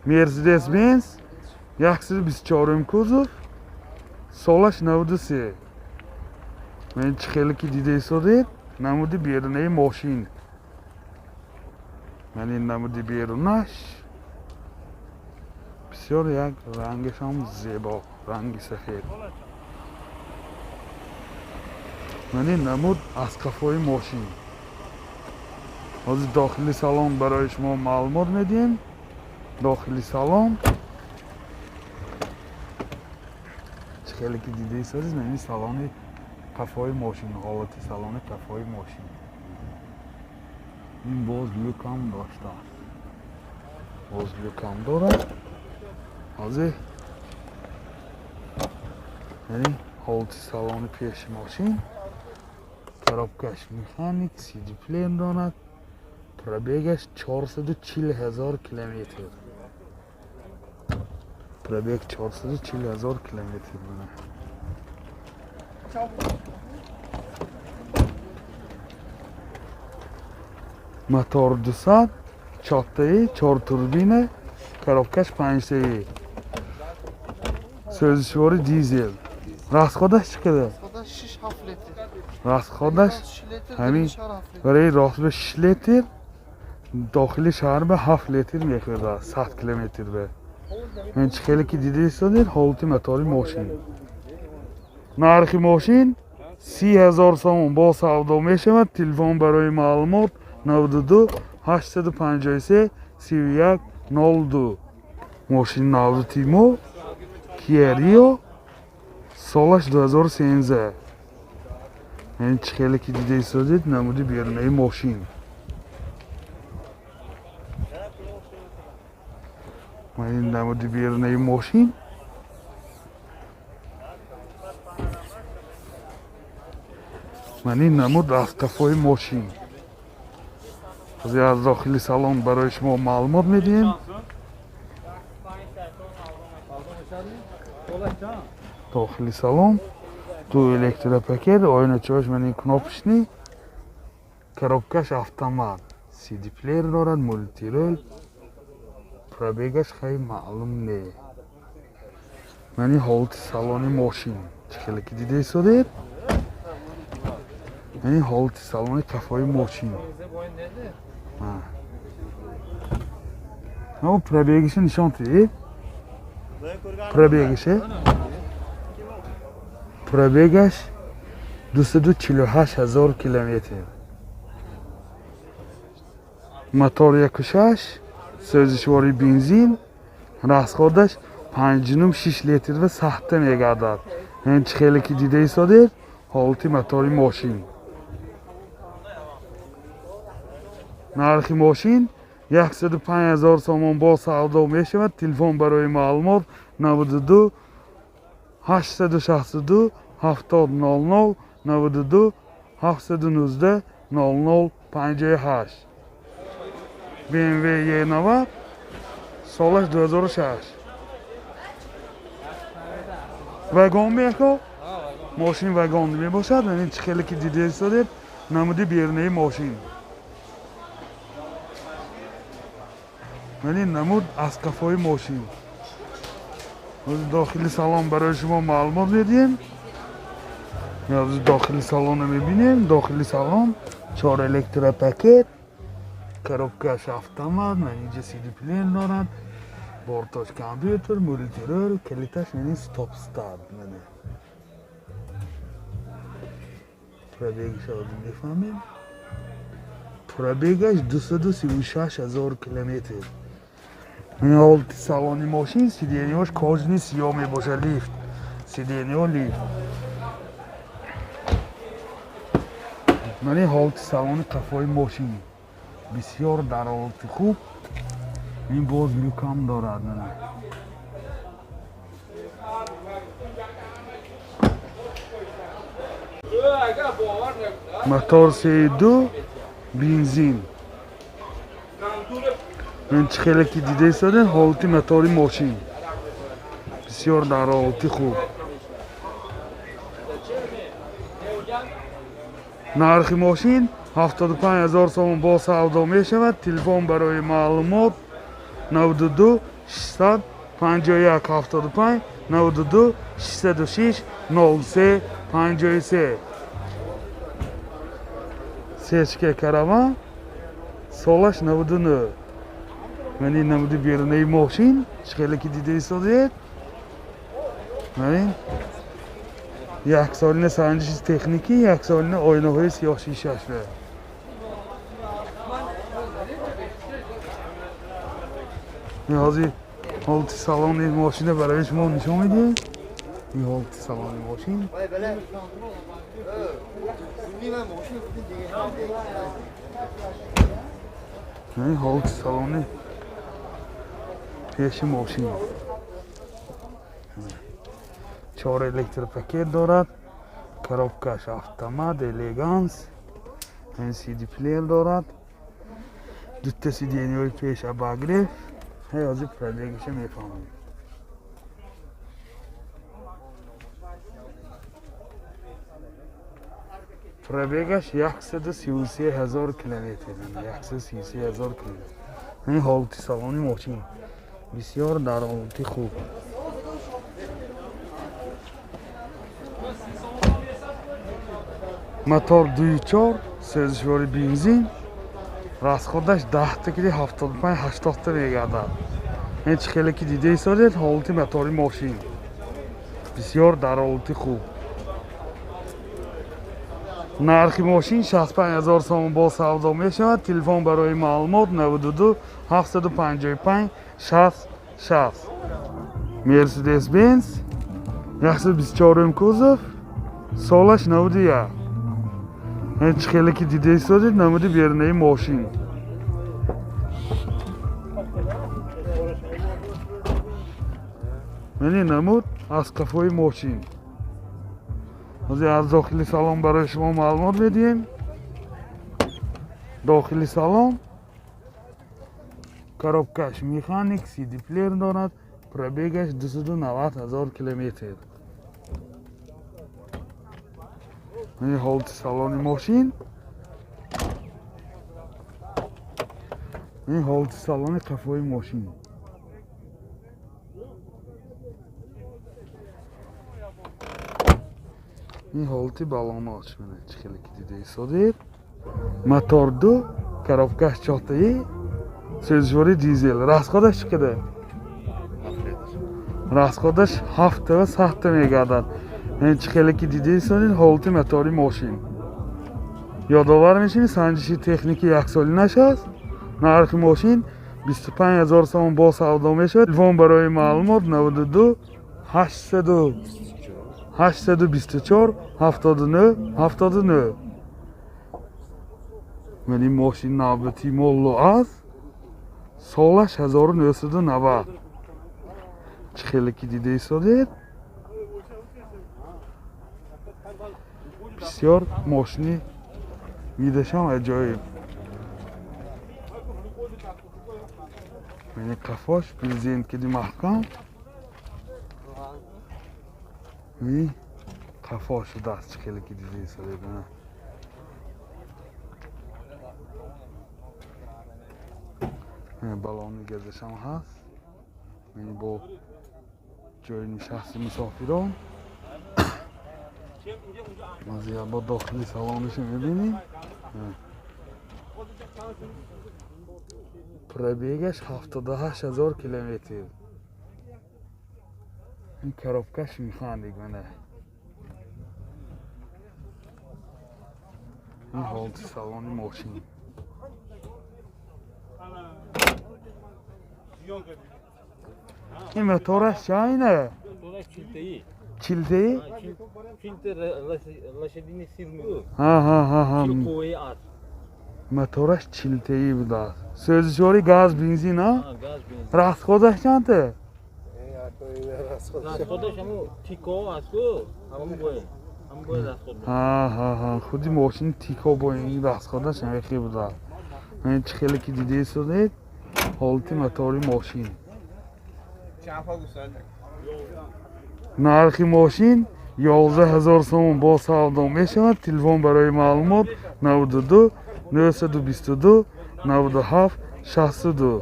Мерседес Бенз 124 кузов, солаш 93. Мен чӣ хеле ки дида истодед, намуди берунаи мошин. Ман ин намуди берунаш бисёр як рангашам зебо, ранги сафед. Ман ин намуд аз қафои мошин. Ҳозир дохили салон барои шумо маълумот медиҳем. Дохили салон чӣ хеле ки дида истодед, ман ин салони қафои мошин, ҳолати салони қафои мошин. Ин боз люкам доштааст, боз люкам дорад. Ҳозир яъне ҳолати салони пеши мошин, коробкаш механик, CD плеер дорад, пробегаш 440 ҳазор километр. Пробег 440 ҳазор километр. Мотор 200, чоттаи, чор турбина, коробкаш панҷтаи. Сӯзишвори дизел. Расходаш чӣ қадар? 6-7 литр. Расходаш ҳамин барои рост ба 6 литр, дохили шаҳр ба 7 литр мехӯрад, 100 километр ба. Ман чӣ хеле ки дида истодед, ҳолати мотори мошин. Нархи мошин 30 ҳазор сомон бо савдо мешавад. Телефон барои маълумот 92 853 31 02. Мошини наврӯти мо Kia Rio, солаш 2013. Яъне чӣ хеле ки дида истодед, намуди берунаи мошин. Ин намуди берунаи мошин. Ман ин намуд аз қафои мошин. Ҳозир аз дохили салон барои шумо маълумот медиҳем. Дохили салон ду электропакет, оиначаҳош ман ин кнопочный, коробкаш автомат, CD плеер дорад, мультирул, пробегаш хеле маълум не. Ман ин ҳолати салони мошин чӣ хеле ки дида истодед, ман ин ҳолати салони қафои мошин. Пробегиша нишон диҳед. Пробегиша пробегаш 248 ҳазор километр. Мотор 1.6, сӯзишвори бензин, расходаш 5.6 литр ва сахта мегардад. Яъне чӣ хеле ки дида истодед, ҳолати мотори мошин. Нархи мошин 105 ҳазор сомон бо савдо мешавад. Телефон барои маълумот 92 862 70 00, 92 719 00 58. BMW E90, солаш 2006. Вагон меко? Мошин вагон мебошад. Яъне чӣ хеле ки дида истодед, намуди берунаи мошин. Яъне намуд аз қафои мошин. Ҳозир дохили салон барои шумо маълумот медиҳем. Ҳозир дохили салонро мебинем. Дохили салон чор электропакет, коробкаш автомат, ман инҷа CD плеер дорад, бортош компютер, мультирул, калиташ яъне стоп старт. Мана пробегаш ҳозир мефаҳмем. Пробегаш 236 ҳазор километр. Ин ҳолати салони мошин, сиденьяш кожаный сиёҳ мебошад, лифт. Сиденья лифт. Ман ин ҳолати салони қафои мошин бисёр дар ҳолати хуб. Ин боз люкам дорад. Мотор 3.2 бензин. Ин чӣ хеле ки дида истодед, ҳолати мотори мошин бисёр дар ҳолати хуб. Нархи мошин 75 ҳазор сомон бо савдо мешавад. Телефон барои маълумот 92 651 75 92 606 03 53. Сечке караван солаш 99. Ман ин намуди берунаи мошин хеле ки дида истодед. Ман ин як солина санҷиши техникӣ, як солина оинаҳои сиёҳ шишаш. Ин ҳозир ҳолати салони мошина барои шумо нишон медиҳем. Ин ҳолати салони мошин. Ин ҳолати салони пеши мошин. 4 электропакет дорад, коробкаш автомат, элеганс, ин CD плеер дорад, дута сиденьяҳои пеш обогрев. Ҳай ҳозир пробегиша мефаҳмем. Пробегаш 133 ҳазор километр, 133 ҳазор километр. Ин ҳолати салони мошин бисёр дар ҳолати хуб. Мотор 2.4, сӯзишвори бензин, расходаш 10 кили 75-80 та мегардад. Ин чӣ хеле ки дида истодед, ҳолати мотори мошин бисёр дар ҳолати хуб. Нархи мошин 65 ҳазор сомон бо савдо мешавад. Телефон барои маълумот 92 755 60 60. Мерседес Бенз 124 кузов, солаш 91. Ин чӣ хеле ки дида истодед, намуди берунаи мошин. Ман ин намуд аз қафои мошин. Ҳозир аз дохили салон барои шумо маълумот медиҳем. Дохили салон коробкаш механик, CD плеер дорад, пробегаш 290 ҳазор километр. Ин ҳолати салони мошин. Ин ҳолати салони қафои мошин. Ин ҳолати балонош чӣ хеле ки дида истодед. Мотор 2, коробкаш 4таи, сӯзишвори дизел. Расходаш чӣ қадар? Расходаш 7 ва 7 мегардад. Ин чӣ хеле ки дида истодед, ҳолати мотори мошин. Ёдовар мешавем, санҷиши техникӣ яксолинаш аст. Нархи мошин 25 ҳазор сомон бо савдо мешавад. Телефон барои маълумот 92 824 79 79. Ман ин мошин навбати молло аст. Солаш 1990. Чӣ хеле ки дида истодед, бисёр мошини видашам аҷоиб. Мани қафош президент киди маҳкам. И қафо шудааст, чӣ хеле ки дида истодед. Балони газашам ҳаст. Мани бо ҷои нишасти мусофирон. Бо дохили салонашо мебинем. Пробегаш 78 ҳазор километр. Ин коробкаш механик мана. Ин ҳолати салони мошин. Ин мотораш чайна? Чилтаи? Ҳа. Мотораш чилтаи будааст. Сӯзишвори газ бензин, а? Расходаш чанд? Ҳа, худи мошин тико бо ин расходаш ҳамихел будааст. Ин чӣ хеле ки дида истодед, ҳолати мотори мошин. Нархи мошин 11 ҳазор сомон бо савдо мешавад. Телефон барои маълумот 92 922 97 62.